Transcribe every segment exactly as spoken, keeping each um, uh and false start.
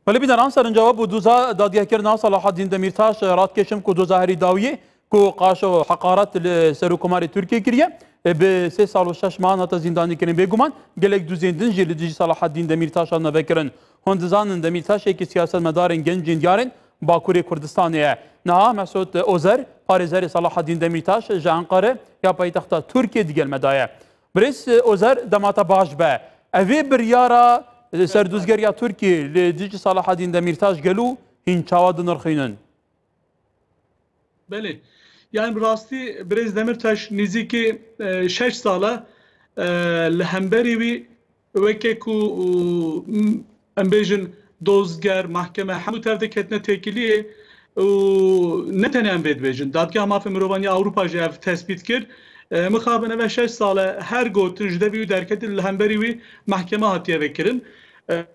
Belê bîneran, serinca we bû doza dadgehkirina Selahaddîn Demîrtaş, radikeşim ku doza herî dawiyê ku qaşo heqaret li Serokkomarê Tirkiyê kiriye, bi sê sal û şeş mehan hate zîndanîkirin. Bêguman gelek dozên din jî li dijî Selahaddîn Demîrtaş hatine vekirin. Hûn dizanin Demîrtaş yekî siyasetmedarên gencên diyarên Bakurê Kurdistanê ye. Niha Mesûd Ozer, parêzerê Selahaddîn Demîrtaş ji Enqere ya paytexta Tirkiyê digel me de ye. Birêz Ozer, dema te baş be. Evê biryara, e, serdozgeriya Tirkiyê li dijî Selahaddîn Demîrtaş gelo hîn çawa dinirxînin? Belê. Yani bi rastî Birêz Demîrtaş nêzîkî, e, şeş sal e, e, li hemberî wî weke ku, û, m-, em bêjin dozger, mahkeme, hemû tev de ketine têkiliyê û ne tenê em vê dibêjin. Dadgeha Mafê Mirovan ya Ewropa jî ev tespît kir. E, mixabin ev e şeş sal e her gotin ji devê wî derketî li hemberî wî mahkeme hatiye vekirin. E,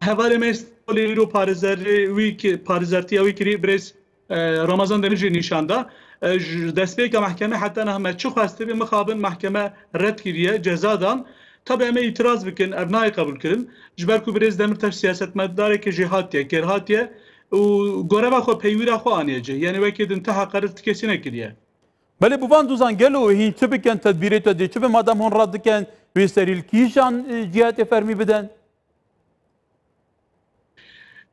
hevalê me Stolê îro parêzerê wî ki-, parêzertiya wî kirî birêz, e, Ramazan Demir jî nîşan da. E, ji destpêka mahkeme heta niha me çi xwestibî mixabin mahkeme red kiriye, ceza dan. Tabi em ê îtiraz bikin, ev nayê qebûlkirin. Ji ber ku birêz Demirtaş siyasetmedareke jêhatî ye, kêrhatî ye û goreva xwe, peywîra xwe aniye cih. Yanî wekî din ti heqaret ti kesî nekiriye. Belê, bi van dozan gelo hîn çi bikin, tedbîrê te dê çi be, madem hûn red dikin wê serî li kîjan, e, cihetê fermî bidin?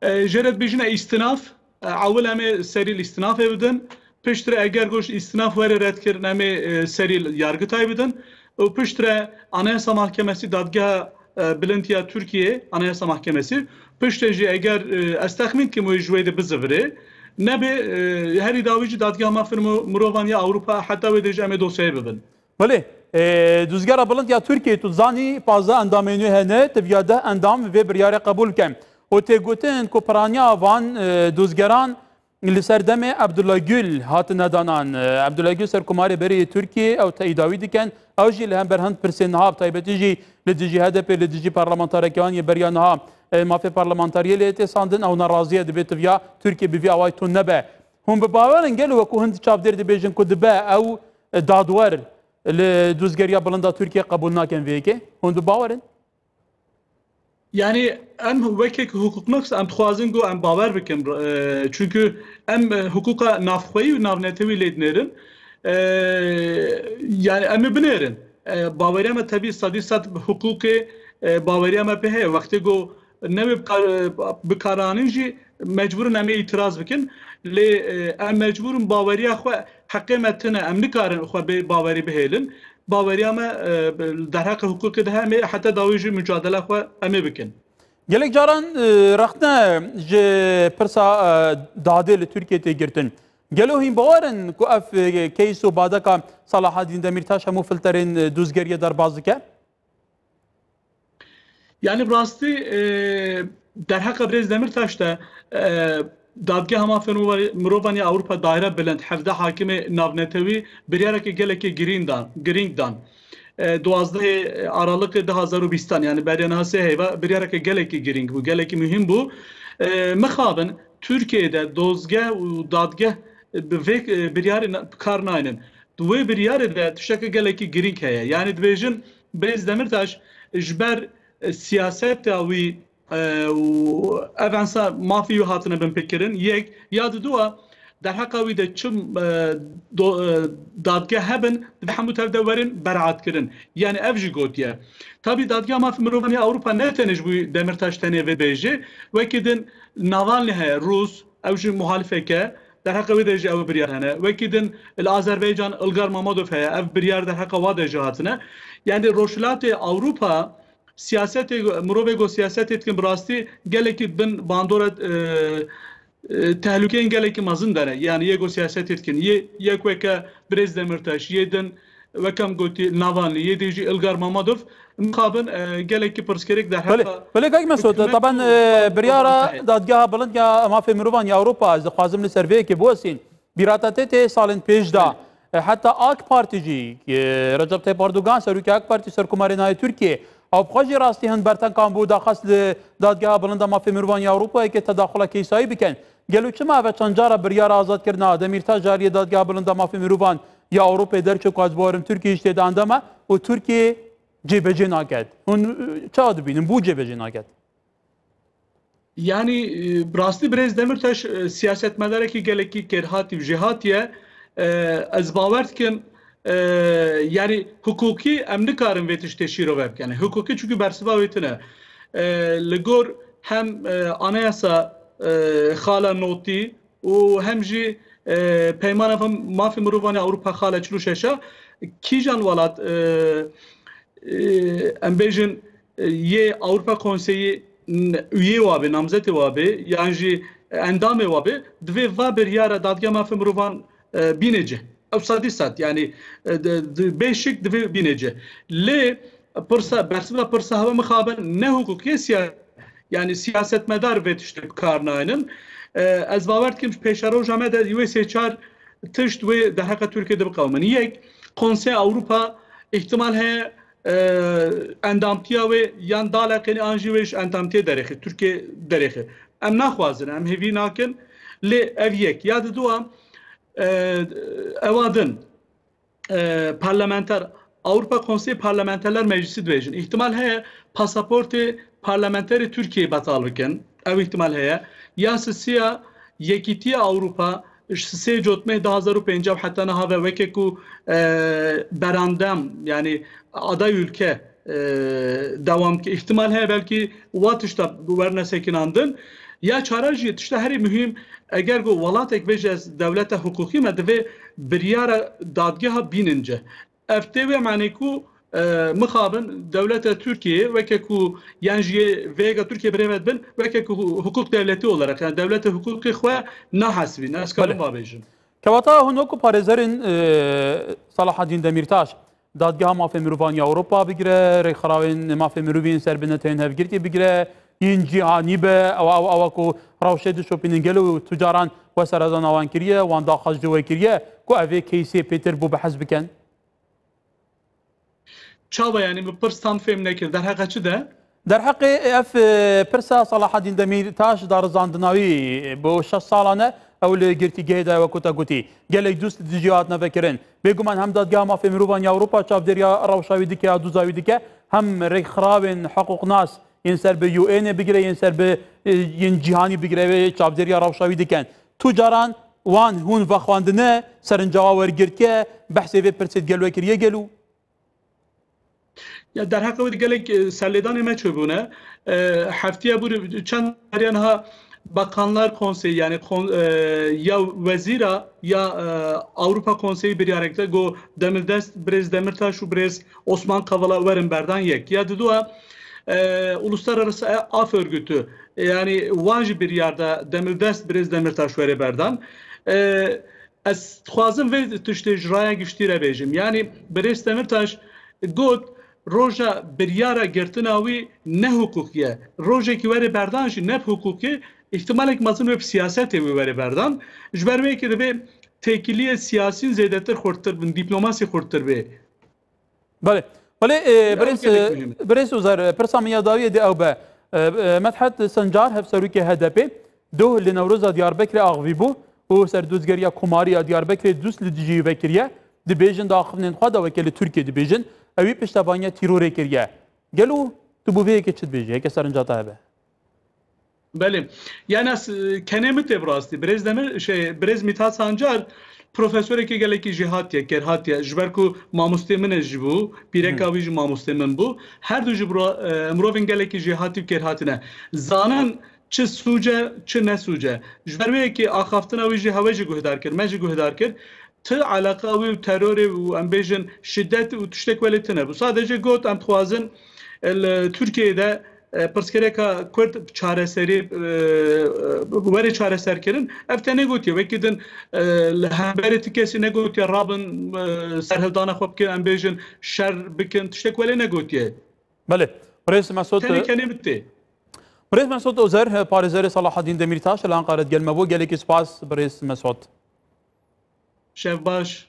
E, jê re dibêjine îstinaf, e, ewil em ê serî li îstinafê bidin. Piştre eger goş îstinaf were redkirin, em ê, e, serî li Yargitay bidin. Û piştre Anayasa Mahkemesi, Dadgeha, e, Bilind ya Tirkiyê, Anayasa Mahkemesi. Piştre jî eger, e, ez texmîn dikim wê ji wê de bizivirê. Nebe, e, herî dawî jî Dadgeha Mafên Mo-, Mirovan ya Ewropa, heta wê de jî em ê dosyayê bibin. Belê, e, Dozgera Bilind ya Tirkiyê, tu zanî pazdeh endamên wê hene, tiviya deh endam vê biryarê qebûl bikin. Û tê gotin ku piraniya van, e, dozgeran li ser demê Abdullah Gül hatine danan. E, Abdullah Gül serkomarê berê yê Tirkiyê, ew teyîda wî dikin. Ew jî li hember hin pirsên niha, bi taybetî jî li dijî H D P, li dijî parlamentarekê wan yê beriya niha, e, mafê parlamentariyê lê tê sandin, ew nerazî ye, divê tiviya Tirkiye bi vî awayî tund nebe. Hûn bi bawer in gelo wekû hin di çavdêr dibêjin ku dibe ew, e, dadwer li Dozgeriya Bilind a Tirkiye qebûl nakin vê yekê? Hûn bi bawer in? Yani em wekek hukuknûs em dixwazin ku em bawer bikin, e, çünkü em, e, hukuka navxweyî û navnetewî lê dinêrin. E, yani em ê binêrin. E, baweriya me tebî sedî sed hukukê, e, baweriya me pê heye. Wextê ku newê bikar-, bikaranîn jî mecbûr in em ê îtiraz bikin. Lê, e, em mecbûr in baweriya xwe, heqê me tune, em nikarin xwe bê bawerî bihêlin. Baweriya me, e, derheqê hiqûqê de heme, heta dawî jî mucadela xwe em ê bikin. Gelek caran, e, rexne ji pirsa, e, dadê li Tirkiye tê girtin. Gelo hîn bawer in ku ev, e, case û badeka Selahaddîn Demîrtaş hemû filterên, e, dozgeriyê derbas dike? Yani bi rastî, e, derheqa Birêz Demirtaş de, e, Dadgeha Mafên Mirovan ya Ewropa Daire Bilind hevdeh hakimê navnetewî biryareke gelekî girîng dan, girîng dan. E, duwazdehê Aralıkê du hazar û bîstan, yani beriya niha sê heyva, biryareke gelekî girîng bû, gelekî muhîm bû. E, mixabin Tirkiyeyê de dozgeh û dadgeh bi vê, e, biryarê na-, bi kar naynin. Di wê biryarê de tişteke gelekî girîng heye. Yani dibêjin Birêz Demirtaş ji ber, e, siyaseta wî, e, û ev ensa mafî wî hatine binpêkirin. Yek, ya diduwa, derheqa wî de çi, e, do-, e, dadgeh hebin, dibe hemû tev de werin beraatkirin. Yani ev jî gotiye. Tabî Dadgeha Mafê Mirovan ya Ewropa ne tenê ji bo Demirtaş tenê vê bêjê, wekî din Navalny heye, Rûs, ew jî muhalifek e, derheqa wê de jî ew biryar hene. Wekî din li Azerbaycan Ilgar Mammadov heye, ev biryar derheqa wa de jî hatine. Yani Rojhilatê Ewropa siyasetê, mirovê ku siyasetê dikin bi rastî gelekî bin bandora, e, e, tehlûkeyên gelekî mezin de ne. Yani yê ku siyasetê dikin, yê yek weke Birêz Demirtaş, yê din weke em gotî Navalny, yê dî jî Ilgar Mammadov, mixabin, e, gelekî pirsgirêk derheqa Belê, belê, kak Mesut, hikûmet taban, û e, biryara Dadgeha Bilind ya Mafê Mirovan ya Ewropa, ez dixwazim li ser vê yekê biwesîn. Bîra te tê tê salên pêş de, Belê. e, heta AK Partî jî, e, Recep Tayyip Erdogan, serokê AK Partî, serkomarê nayê Tirkiyê, ew bi xwe jî rastî hin bertenkan bû, daxwest li Dadgeha Bilind a Mafê Mirovan ya Ewropayê ke tedaxula keysayî bikin. Gelo çima ev e çend cara biryara azadkirina Demîrtaş ji aliyê Dadgeha Bilind a Mafê Mirovan ya Ewropayê derçe ku ez bawerim Tirkiye jî tê de endam e û Tirkiye cêbecê naket? Hûn, e, çawa dibînin? Bo cêbecê naket? Yanî, e, bi rastî birêz Demirtaş, e, siyasetmedarekî gelekî kêrhatî û jêhatî ye. E, ez bawer dikim, e, yanî hukukî em nikarin vê tiştê şîrove bikin. Hukukî çunkî bersiva wê tune. E, li gor hem, e, anayasa, e, xala notî û hem jî, e, Peymana Mafê Mirovan ya Ewropa xala çil û şeş a, kîjan welat, e, e, em bêjin, e, yê Ewropa Konseyî n-, üye wabe, namzetê wabe, yan jî endamê wabe, divê va biryara Dadgeha Mafê Mirovan, e, bîne cih. Ew sedî sed, yanî, e, di, di, bê şik divê bîne cih. Lê pirsa, bersiva pirsa hewa mixabin ne hukukî ye, siya-, yanî siyasetmedar vê tiştê bi kar naynin. E, ez bawer dikim ji pêşeroja me de wê sê çar tişt wê derheqa Tirkiyê de biqewimin. Yek, Konsey Ewropa îhtimal heye, e, endamtiya wê yan daleqênî an jî wê ji endamtiyê derêxê, Tirkiye derêxê. Em naxwazin, em hêvî nakin, lê ev yek. Ya di dua, e, ewa din, e, parlamenter, Ewropa Konseyê Parlamenterler Meclisi dibêjin. Îhtimal heye pasaportê parlamenterê Tirkiyeyê betal bikin. Ew îhtimal heye. Ya sisiya Yekîtiya Ewropa ji sisê Cotmeh du hazar û pêncî heta niha ve weke ku, e, berandem, yanî aday ülke, e, dewam ki, îhtimal heye belkî wa tişta werne sekinandin. Ya çara jî tişta herî muhîm, eger ku welatek bêje ez dewleta hukukî me, divê biryara dadgeha bînin cih. Ev tê wê manê ku, e, mixabin dewleta Tirkiyeyê weke ku yan jî vêga Tirkiye birêve dibin, weke ku hukuk devleti olarak, yani dewleta hukukê xwe nahesibîn. Ez karim Belê. Vabêjim. Kewata hûn wekî parêzerên, e, Selahaddîn Demîrtaş, Dadgeha Mafê Mirovan ya Ewropa bigire, rêkxerawên mafê mirovî yên ser bi netewên hevgirtî bigire, yên cîhanî be, ewa, ewa, ewa ku rewşê dişopînin gelo tu caran we seredana wan kiriye, wan daxwaz ji we kiriye, ku ev ê keysê pêtir bû behs bikin? Çawa, yanî min pirs tam fêm nekir. Derheqa çi de? Derheqê ev, e, pirsa Selahaddîn Demîrtaş darizandina wî bo şeş salan e, ew li girtîgehê de ye, wekû te gotî. Gelek dûst li dijî hatine vekirin. Bêguman hem Dadgeha Mafê Mirovan ya Ewropa çavdêriya rewşa wî dike ya doza wî dike, hem rêkxirawên hiqûqnas yên ser bi U N'ê bigire, yên ser bi, e, yên cîhanî bigire wê çavdêriya rewşa wî dikin. Tu caran wan hûn vexwandine, serinca wan wergirtiye, behsê vê pirsê digel we kiriye gelo? Ya derheqa wê de gelek, e, serlêdanê me çêbûne. E, heftiya bû çend cariyan ha Bakanlar Konseyi, yani kon-, e, ya wezîra ya, e, Avrupa Konseyi biryarek de got, Demildest, birêz Demirtaş û birêz Osman Kavala werin berdan yek. Ya didua, e, Uluslararası Af Örgütü, yani wan jî biryar da Demildest, birêz Demirtaş were berdan. E, Ez dixwazim vê tiştê ji raya giştî re bêjim. Yanî birêz Demirtaş got, roja biryara girtina wî ne hiqûqî ye. Rojekî were berdan jî ne bi hiqûqê, îhtimalek mezin wê bi siyasetê wê were berdan. Ji ber wê yekê divê têkiliyê siyasî zêdetir xurttir bin, dîplomasî xurttir bê. Belê. Belê, e, Ya, birêz, gelek e, muhîm e. Birêz Uzer, e, pirsa min ya dawiyê de ew be. E, e, Medhet Sencar, hevserokê H D P, doh li Newroza Diyarbekirê axivî bû û serdozgeriya Komarî ya Diyarbekirê dûst li dijî wî vekiriye. Dibêjin di axiftinên xwe de weke li Tirkiyê dibêjin, ew ê piştevaniya tîrorê kiriye. Gelo tu bo vê yekê çi dibêjî, heke serinca te hebe? Belê. Yani ez, e, kenê min tê bi rastî. Birêz Demir, şey, Birêz Mithat Sancar profesorekî gelekî jêhatî ye, kêrhatî ye. Ji ber ku mamostê min e jî bû, pîreka Hı. wî jî mamostê min bû. Her du jî bro-, e, mirovên gelekî jêhatî û kêrhatî ne. Zanin çi sûc e, çi ne sûc e. Ji ber wê yekê axaftina wî jî hewe jî guhdar kir, me jî guhdar kir. Ti eleqa wî û terorê û em bêjin şiddet û tiştek welê tune bû. Sadece got, em dixwazin, e, li Tirkiyeyê de, e, pirsgirêka Kurd çareserî, e, e, were çareserkirin. Ev te negotiye. Wekî din, e, li hemberê ti kesî negotiye, rabin, e, serhildana xwe bikin, em bêjin şer bikin, tiştek welê negotiye. Belê. Birêz Mesut, Tenê kenê min tê. Birêz Mesut Ozer, parêzerê Selahaddîn Demîrtaş li Anqara digel me bû. Gelekî spas, birêz Mesut. Şev baş.